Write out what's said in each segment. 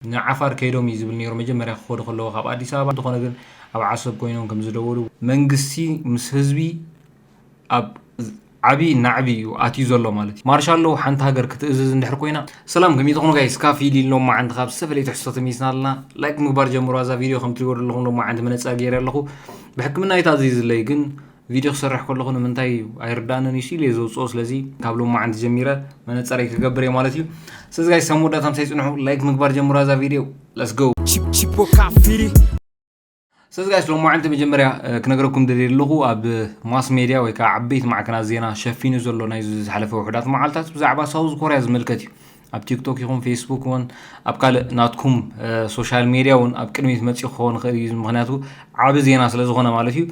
ንዓፋር ከይዶም እዩ ዝብል ነይሩ መጀመርያ ክኸዱ ከለዎ ካብ ኣዲስ ኣበባ። ዝኾነ ግን ኣብ ዓሰብ ኮይኖም ከም ዝደወሉ መንግስቲ ምስ ህዝቢ ኣብ ዓብዪ ናዕቢ እዩ ኣትዩ ዘሎ ማለት እዩ። ማርሻሎ ሓንቲ ሃገር ክትእዝዝ እንድሕር ኮይና። ሰላም ከመይ ትኾኑ ጋይስ? ካፊ ኢሊ ሎማዓንቲ ካብ ዝተፈላለየ ትሕዝቶ ተመይስና ኣለና። ላይክ ምግባር ጀምሩ። ኣዛ ቪድዮ ከም ትሪእዎ ዘለኹም ሎማዓንቲ መነፀር ገይረ ኣለኹ። ብሕክምና እዩ ታዚዝለይ ግን ቪድዮ ክሰርሕ ከለኹ ንምንታይ እዩ ኣይርዳእንን እዩ ሲል እየ ዘውፅኦ። ስለዚ ካብ ሎማዓንቲ ጀሚረ መነፀረይ ክገብር እየ ማለት እዩ። ስለዚ ጋይስ ሳብ መወዳእታ ምሳይ ፅንሑ። ላይክ ምግባር ጀምሩ። ኣዛ ቪድዮ let's go። Chip, chip, o cafiri. ስለዚ ጋይስ ሎማዓንቲ መጀመርያ ክነግረኩም ደልየ ኣለኹ ኣብ ማስ ሜድያ ወይ ከዓ ዓበይቲ ማዕከናት ዜና ሸፊኑ ዘሎ ናይ ዝሓለፈ ውሕዳት መዓልታት ብዛዕባ ሳውዝ ኮርያ ዝምልከት እዩ። ኣብ ቲክቶክ ይኹን ፌስቡክ እውን ኣብ ካልእ ናትኩም ሶሻል ሜድያ እውን ኣብ ቅድሚት መፂኡ ክኸውን ይኽእል እዩ። ምክንያቱ ዓቢ ዜና ስለ ዝኾነ ማለት እዩ።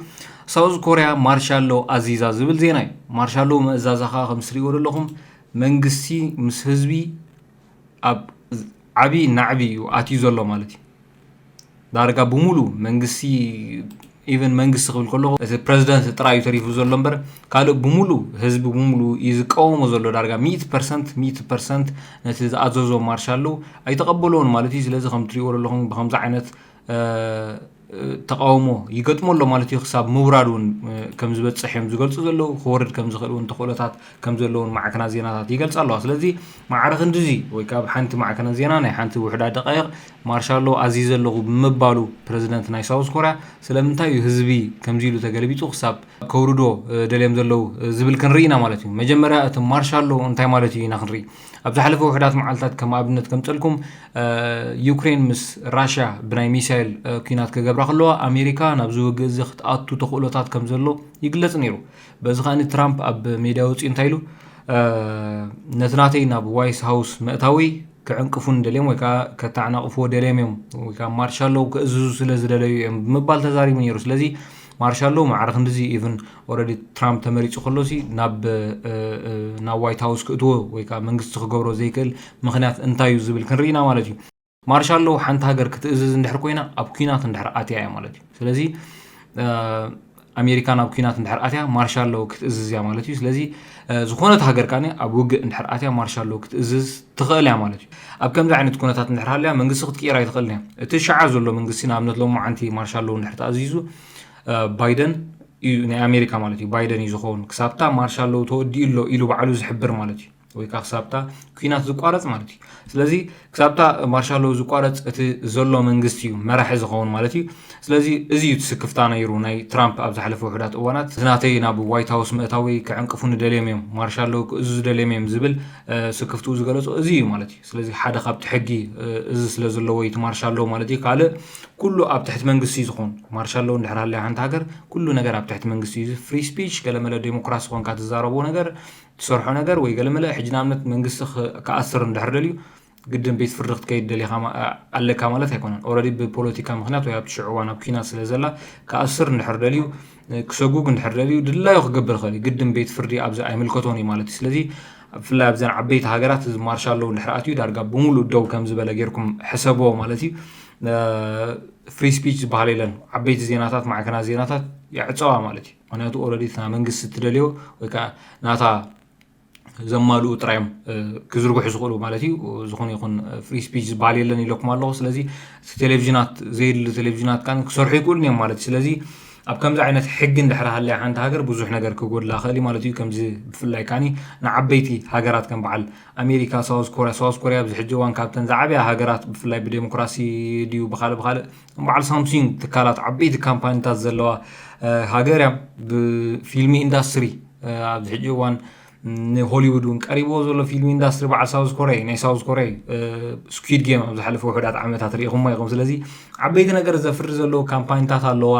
ሳውዝ ኮርያ ማርሻሎ ኣዚዛ ዝብል ዜና እዩ። ማርሻሎ መእዛዛ ከዓ ከም ትሪእዎ ዘለኹም መንግስቲ ምስ ህዝቢ ኣብ ዓቢ ናዕቢ እዩ ኣትዩ ዘሎ ማለት እዩ። ዳርጋ ብሙሉ መንግስቲ ኢቨን መንግስቲ ክብል ከለኹ እቲ ፕረዚደንት ጥራይ እዩ ተሪፉ ዘሎ እምበር ካልእ ብሙሉ ህዝቢ ብሙሉ እዩ ዝቃወሞ ዘሎ። ዳርጋ ሚእቲ ፐርሰንት ሚእቲ ፐርሰንት ነቲ ዝኣዘዞ ማርሻሎ ኣይተቐበልዎን ማለት እዩ። ስለዚ ከም ትሪእዎ ዘለኹም ብከምዚ ዓይነት ተቃውሞ ይገጥሞ ኣሎ ማለት እዩ። ክሳብ ምውራድ እውን ከም ዝበፅሕ እዮም ዝገልፁ ዘለዉ። ክወርድ ከም ዝኽእል እውን ተኽእሎታት ከም ዘለውን ማዕከናት ዜናታት ይገልፃ ኣለዋ። ስለዚ ማዕረ ክንድዚ ወይ ካብ ሓንቲ ማዕከናት ዜና ናይ ሓንቲ ውሕዳ ደቃይቕ ማርሻሎ ኣዚዘ ኣለኹ ብምባሉ ፕረዚደንት ናይ ሳውዝ ኮርያ ስለምንታይ እዩ ህዝቢ ከምዚ ኢሉ ተገለቢጡ ክሳብ ከውርዶ ደልዮም ዘለዉ ዝብል ክንርኢ ኢና ማለት እዩ። መጀመርያ እቲ ማርሻሎ እንታይ ማለት እዩ ኢና ክንርኢ። ኣብ ዝሓለፈ ውሕዳት መዓልታት ከም ኣብነት ከምፀልኩም ዩክሬን ምስ ራሽያ ብናይ ሚሳይል ኩናት ክገብራ ከለዋ ኣሜሪካ ናብዚ ውግእ እዚ ክትኣቱ ተኽእሎታት ከም ዘሎ ይግለጽ ነይሩ። በዚ ከኣ ትራምፕ ኣብ ሜድያ ወፂኡ እንታይ ኢሉ ነቲ ናተይ ናብ ዋይት ሃውስ መእታወይ ክዕንቅፉን ደልዮም ወይ ከዓ ከተዓናቕፍዎ ደልዮም እዮም ወይ ከዓ ማርሻሎ ክእዝዙ ስለ ዝደለዩ እዮም ብምባል ተዛሪቡ ነይሩ። ስለዚ ማርሻሎ ማዕረ ክንድዚ ኢቭን ኦረዲ ትራምፕ ተመሪፁ ከሎሲ ናብ ናብ ዋይት ሃውስ ክእትዎ ወይ ከዓ መንግስቲ ክገብሮ ዘይክእል ምክንያት እንታይ እዩ ዝብል ክንርኢና ማለት እዩ። ማርሻሎ ሓንቲ ሃገር ክትእዝዝ እንድሕር ኮይና ኣብ ኩናት እንድሕር ኣትያ እያ ማለት እዩ። ስለዚ ኣሜሪካ ናብ ኩናት እንድሕር ኣትያ ማርሻሎ ክትእዝዝ እያ ማለት እዩ። ስለዚ ዝኾነት ሃገር ካኒ ኣብ ውግእ እንድሕር ኣትያ ማርሻሎ ክትእዝዝ ትኽእል እያ ማለት እዩ። ኣብ ከምዚ ዓይነት ኩነታት እንድሕር ሃልያ መንግስቲ ክትቅየር ኣይትኽእልን እያ። እቲ ሸዓ ዘሎ መንግስቲ ንኣብነት ሎማዓንቲ ማርሻሎ እንድሕር ተኣዚዙ ባይደን እዩ ናይ ኣሜሪካ ማለት እዩ። ባይደን እዩ ዝኸውን ክሳብታ ማርሻሎ ተወዲኡ ኣሎ ኢሉ ባዕሉ ዝሕብር ማለት እዩ። ወይ ከዓ ክሳብታ ኩናት ዝቋረፅ ማለት እዩ። ስለዚ ክሳብታ ማርሻሎ ዝቋረፅ እቲ ዘሎ መንግስቲ እዩ መራሒ ዝኸውን ማለት እዩ። ስለዚ እዚ እዩ እቲ ስክፍታ ነይሩ ናይ ትራምፕ ኣብ ዝሓለፈ ውሕዳት እዋናት እቲ ናተይ ናብ ዋይት ሃውስ ምእታወይ ክዕንቅፉኒ ደልዮም እዮም፣ ማርሻሎ ክእዝዙ ደልዮም እዮም ዝብል ስክፍትኡ ዝገለፆ እዚ እዩ ማለት እዩ። ስለዚ ሓደ ካብቲ ሕጊ እዚ ስለ ዘለዎ እዩ እቲ ማርሻሎ ማለት እዩ። ካልእ ኩሉ ኣብ ትሕቲ መንግስቲ እዩ ዝኾን። ማርሻሎ እንድሕር ሃልያ ሓንቲ ሃገር ኩሉ ነገር ኣብ ትሕቲ መንግስቲ እዩ። ፍሪ ስፒች ገለመለ ዴሞክራሲ ኮንካ ትዛረቦ ነገር ትሰርሖ ነገር ወይ ገለመለ ሕጂ ንኣብነት መንግስቲ ክኣስር እንድሕር ደልዩ ግድን ቤት ፍርዲ ክትከይድ ደሊኻ ኣለካ ማለት ኣይኮነን። ኦረዲ ብፖለቲካ ምክንያት ወይ ኣብቲ ሽዑ እዋን ኣብ ኩናት ስለ ዘላ ክኣስር እንድሕር ደልዩ ክሰጉግ እንድሕር ደልዩ ድላዩ ክገብር ይኽእል እዩ። ግድን ቤት ፍርዲ ኣብዚ ኣይምልከቶን እዩ ማለት እዩ። ስለዚ ብፍላይ ኣብዘን ዓበይቲ ሃገራት እዚ ማርሻሎ እንድሕር ኣትዩ ዳርጋ ብምሉእ ደው ከም ዝበለ ጌርኩም ሕሰብዎ ማለት እዩ። ፍሪ ስፒች ዝበሃል የለን። ዓበይቲ ዜናታት ማዕከናት ዜናታት የዕፀዋ ማለት እዩ። ምክንያቱ ኦረዲ እቲ መንግስቲ እትደልዮ ወይ ከዓ ናታ ዘማልኡ ጥራዮም ክዝርግሑ ዝኽእሉ ማለት እዩ። ዝኾነ ይኹን ፍሪ ስፒች ዝበሃል የለን ኢለኩም ኣለኹ። ስለዚ እቲ ቴሌቪዥናት ዘየድሊ ቴሌቪዥናት ከዓ ክሰርሑ ይክእሉን እዮም ማለት እዩ። ስለዚ ኣብ ከምዚ ዓይነት ሕጊ እንድሕር ሃልያ ሓንቲ ሃገር ብዙሕ ነገር ክጎድላ ክእል እዩ ማለት እዩ። ከምዚ ብፍላይ ከዓ ንዓበይቲ ሃገራት ከም በዓል ኣሜሪካ፣ ሳውዝ ኮርያ፣ ሳውዝ ኮርያ ኣብዚ ሕጂ እዋን ካብተን ዝዓበያ ሃገራት ብፍላይ ብዴሞክራሲ ድዩ ብካልእ ብካልእ በዓል ሳምሱንግ ትካላት ዓበይቲ ካምፓኒታት ዘለዋ ሃገር እያ። ብፊልሚ ኢንዳስትሪ ኣብዚ ሕጂ እዋን ንሆሊውድ እውን ቀሪብዎ ዘሎ ፊልሚ ኢንዳስትሪ በዓል ሳውዝ ኮርያ ናይ ሳውዝ ኮርያ ስኩድ ጌም ኣብ ዝሓለፈ ውሕዳት ዓመታት ርኢኹሞ ኢኹም። ስለዚ ዓበይቲ ነገር ዘፍሪ ዘለዉ ካምፓኒታት ኣለዋ።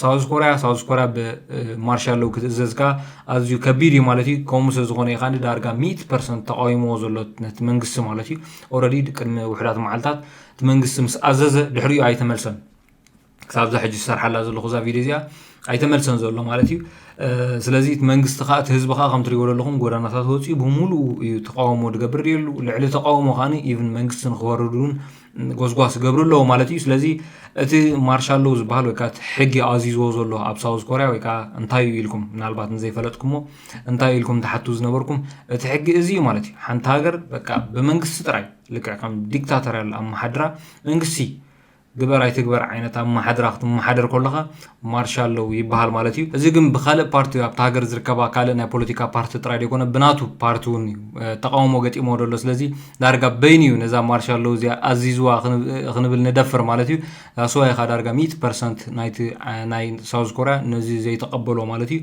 ሳውዝ ኮርያ ሳውዝ ኮርያ ብማርሻሎ ክትእዘዝ ከዓ ኣዝዩ ከቢድ እዩ ማለት እዩ። ከምኡ ስለ ዝኾነ እዩ ከዓ ዳርጋ ሚእቲ ፐርሰንት ተቃዊምዎ ዘሎ ነቲ መንግስቲ ማለት እዩ። ኦረዲ ቅድሚ ውሕዳት መዓልታት እቲ መንግስቲ ምስ ኣዘዘ ድሕሪኡ ኣይተመልሰን። ክሳብ እዛ ሕጂ ዝሰርሓላ ዘለኹ እዛ ቪድዮ እዚኣ ኣይተመልሰን ዘሎ ማለት እዩ። ስለዚ እቲ መንግስቲ ከዓ እቲ ህዝቢ ከዓ ከም ትሪእዎ ዘለኹም ጎዳናታት ወፂኡ ብምሉኡ እዩ ተቃውሞ ዝገብር የሉ። ልዕሊ ተቃውሞ ከዓ ኢቭን መንግስቲ ንክወርድ እውን ጎስጓስ ይገብሩ ኣለዉ ማለት እዩ። ስለዚ እቲ ማርሻል ሎው ዝበሃል ወይ ከዓ እቲ ሕጊ ኣዚዝዎ ዘሎ ኣብ ሳውዝ ኮርያ ወይ ከዓ እንታይ እዩ ኢልኩም ምናልባት ንዘይፈለጥኩሞ እንታይ ኢልኩም ትሓቱ ዝነበርኩም እቲ ሕጊ እዚ እዩ ማለት እዩ። ሓንቲ ሃገር በቃ ብመንግስቲ ጥራይ ልክዕ ከም ዲክታተር ያለ ኣመሓድራ መንግስቲ ግበር ኣይትግበር ዓይነት ኣመሓድራ ክትመሓደር ከለኻ ማርሻል ሎው ይበሃል ማለት እዩ። እዚ ግን ብካልእ ፓርቲ ኣብቲ ሃገር ዝርከባ ካልእ ናይ ፖለቲካ ፓርቲ ጥራይ ዘይኮነ ብናቱ ፓርቲ እውን እዩ ተቃውሞ ገጢሞ ዘሎ። ስለዚ ዳርጋ በይኑ እዩ ነዛ ማርሻል ሎው እዚኣ ኣዚዝዋ ክንብል ንደፍር ማለት እዩ። ዳስዋ ኢኻ ዳርጋ ሚእቲ ፐርሰንት ናይቲ ናይ ሳውዝ ኮርያ ነዚ ዘይተቐበሎ ማለት እዩ።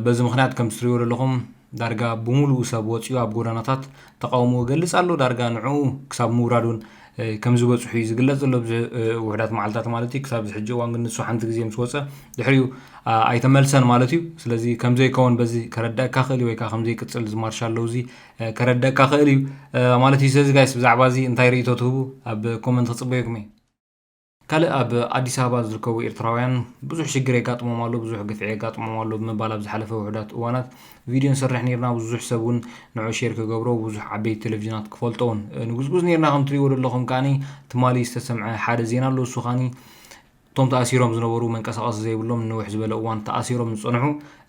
በዚ ምክንያት ከም ትሪእዎ ዘለኹም ዳርጋ ብምሉኡ ሰብ ወፂኡ ኣብ ጎዳናታት ተቃውሞ ይገልፅ ኣሎ። ዳርጋ ንዕኡ ክሳብ ምውራድ እውን ከም ዝበፅሑ እዩ ዝግለፅ ዘሎ ውሕዳት መዓልታት ማለት እዩ። ክሳብ እዚ ሕጂ እዋን ግን ንሱ ሓንቲ ግዜ ምስ ወፀ ድሕሪኡ ኣይተመልሰን ማለት እዩ። ስለዚ ከምዘይከውን በዚ ከረዳእካ ክእል እዩ ወይ ከዓ ከምዘይቅፅል እዚ ማርሻል ሎው እዚ ከረዳእካ ክእል እዩ ማለት እዩ። ስለዚ ጋይስ ብዛዕባ እዚ እንታይ ርእይቶ ትህቡ ኣብ ኮመንት ክፅበየኩም እየ። ካልእ ኣብ ኣዲስ ኣበባ ዝርከቡ ኤርትራውያን ብዙሕ ሽግር የጋጥሞም ኣሎ፣ ብዙሕ ግፍዒ የጋጥሞም ኣሎ ብምባል ኣብ ዝሓለፈ ውሕዳት እዋናት ቪድዮ ንሰርሕ ነርና። ብዙሕ ሰብ እውን ንዑ ሼር ክገብሮ፣ ብዙሕ ዓበይቲ ቴሌቪዥናት ክፈልጦ እውን ንጉዝጉዝ ነርና። ከም ትሪእዎ ዘለኹም ከዓኒ ትማሊ ዝተሰምዐ ሓደ ዜና ኣሎ። እሱ ከዓኒ እቶም ተኣሲሮም ዝነበሩ መንቀሳቐሲ ዘይብሎም ንውሕ ዝበለ እዋን ተኣሲሮም ዝጸንሑ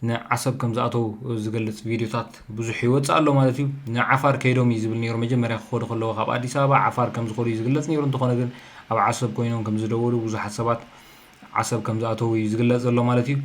ንዓሰብ ከም ዝኣተው ዝገልጽ ቪድዮታት ብዙሕ ይወጽእ ኣሎ ማለት እዩ። ንዓፋር ከይዶም እዩ ዝብል ነይሩ። መጀመርያ ክኸዱ ከለዉ ካብ ኣዲስ ኣበባ ዓፋር ከም ዝኸዱ እዩ ዝግለጽ ነይሩ። እንተኾነ ግን ኣብ ዓሰብ ኮይኖም ከም ዝደወሉ ብዙሓት ሰባት ዓሰብ ከም ዝኣተው እዩ ዝግለጽ ዘሎ ማለት እዩ።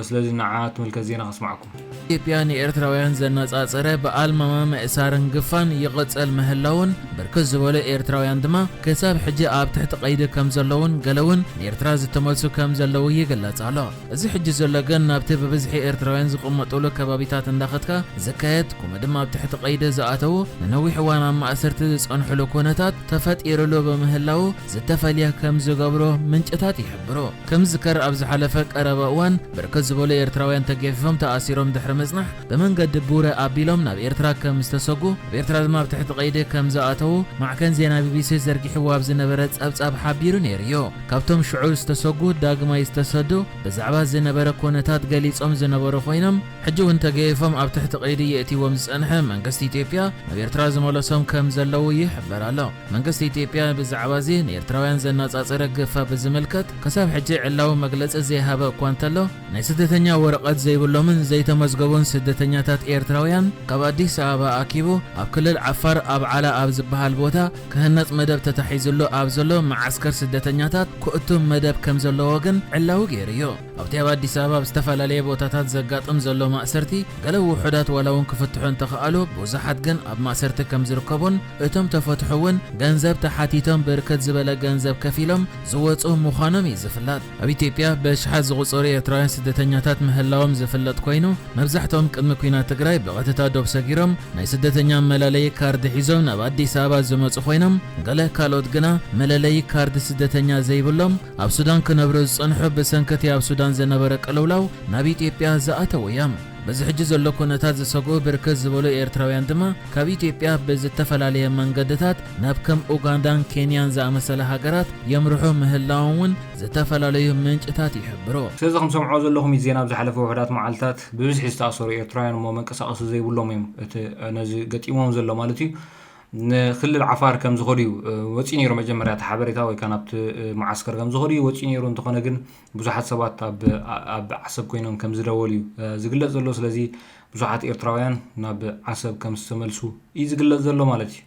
ስለዚ ንዓ ትምልከት ዜና ከስማዕኩም። ኢትዮጵያ ንኤርትራውያን ዘነጻጸረ ብኣልማማ ምእሳርን ግፋን ይቕጸል ምህላውን ብርክት ዝበሉ ኤርትራውያን ድማ ክሳብ ሕጂ ኣብ ትሕቲ ቀይዲ ከም ዘለውን ገለ እውን ንኤርትራ ዝተመልሱ ከም ዘለዉ ይግለጽ ኣሎ። እዚ ሕጂ ዘሎ ግን ናብቲ ብብዝሒ ኤርትራውያን ዝቕመጡሉ ከባቢታት እንዳኸድካ ዝካየድ ከምኡ ድማ ኣብ ትሕቲ ቀይዲ ዝኣተዉ ንነዊሕ እዋን ኣብ ማእሰርቲ ዝጸንሕሉ ኩነታት ተፈጢሩሉ ብምህላዉ ዝተፈልየ ከም ዝገብሮ ምንጭታት ይሕብሩ። ከም ዝከር ኣብ ዝሓለፈ ቀረባ እዋን ብርክት ዝበሉ ኤርትራውያን ተገፊፎም ተኣሲሮም ድሕሪ ምጽናሕ ብመንገዲ ቡረ ኣቢሎም ናብ ኤርትራ ከም ዝተሰጉ ኣብ ኤርትራ ድማ ኣብ ትሕቲ ቀይዲ ከም ዝኣተዉ ማዕከን ዜና ቢቢሲ ዘርጊሕዎ ኣብ ዝነበረ ጸብጻብ ሓቢሩ ነይሩ እዩ። ካብቶም ሽዑ ዝተሰጉ ዳግማይ ዝተሰዱ ብዛዕባ ዝነበረ ኩነታት ገሊጾም ዝነበሩ ኮይኖም ሕጂ እውን ተገይፎም ኣብ ትሕቲ ቀይዲ የእትዎም ዝጸንሐ መንግስቲ ኢትዮጵያ ናብ ኤርትራ ዝመለሶም ከም ዘለዉ ይሕበር ኣሎ። መንግስቲ ኢትዮጵያ ብዛዕባ እዚ ንኤርትራውያን ዘነጻጸረ ግፋ ብዝምልከት ክሳብ ሕጂ ዕላዊ መግለጺ ዘይሃበ እኳ እንተሎ ናይ ስደተኛ ወረቐት ዘይብሎምን ዘይተመዝገቡን ስደተኛታት ኤርትራውያን ካብ ኣዲስ ኣበባ ኣኪቡ ኣብ ክልል ዓፋር ኣብ ዓላ ኣብ ዝበሃል ቦታ ክህነጽ መደብ ተታሒዝሉ ኣብ ዘሎ መዓስከር ስደተኛታት ክእቱ መደብ ከም ዘለዎ ግን ዕላዊ ገይሩ እዩ። ኣብቲ ኣብ ኣዲስ ኣበባ ኣብ ዝተፈላለየ ቦታታት ዘጋጥም ዘሎ ማእሰርቲ ገለ ውሑዳት ዋላ እውን ክፍትሑ እንተኸኣሉ ብዙሓት ግን ኣብ ማእሰርቲ ከም ዝርከቡን እቶም ተፈትሑ እውን ገንዘብ ተሓቲቶም ብርክት ዝበለ ገንዘብ ከፊሎም ዝወፁ ምዃኖም እዩ ዝፍለጥ። ኣብ ኢትዮጵያ ብኣሽሓት ዝቑፀሩ ኤርትራውያን ስደተኛታት ምህላዎም ዝፍለጥ ኮይኑ መብዛሕትኦም ቅድሚ ኲናት ትግራይ ብቐጥታ ዶብ ሰጊሮም ናይ ስደተኛ መላለዪ ካርድ ሒዞም ናብ ኣዲስ ኣበባ ዝመፁ ኮይኖም ገለ ካልኦት ግና መለለዪ ካርድ ስደተኛ ዘይብሎም ኣብ ሱዳን ክነብሩ ዝፀንሑ ብሰንኪ እቲ ኣብ ሱዳን ዝነበረ ቅልውላው ናብ ኢትዮጵያ ዝኣተዉ እዮም። በዚ ሕጂ ዘሎ ኩነታት ዝሰግኡ ብርክት ዝበሉ ኤርትራውያን ድማ ካብ ኢትዮጵያ ብዝተፈላለየ መንገድታት ናብ ከም ኡጋንዳን ኬንያን ዝኣመሰለ ሃገራት የምርሑ ምህላዎም እውን ዝተፈላለዩ ምንጭታት ይሕብሩ። ስለዚ ከም ሰምዖ ዘለኹም ዜና ኣብ ዝሓለፈ ውሕዳት መዓልታት ብብዝሒ ዝተኣሰሩ ኤርትራውያን እሞ መንቀሳቐሲ ዘይብሎም እዮም እቲ ነዚ ገጢሞም ዘሎ ማለት እዩ። ንክልል ዓፋር ከም ዝኸዱ እዩ ወፂኡ ነይሩ። መጀመርያ እቲ ሓበሬታ ወይ ከዓ ናብቲ መዓስከር ከም ዝኸዱ እዩ ወፂኡ ነይሩ። እንተኾነ ግን ብዙሓት ሰባት ኣብ ዓሰብ ኮይኖም ከም ዝደወሉ እዩ ዝግለፅ ዘሎ። ስለዚ ብዙሓት ኤርትራውያን ናብ ዓሰብ ከም ዝተመልሱ እዩ ዝግለፅ ዘሎ ማለት እዩ።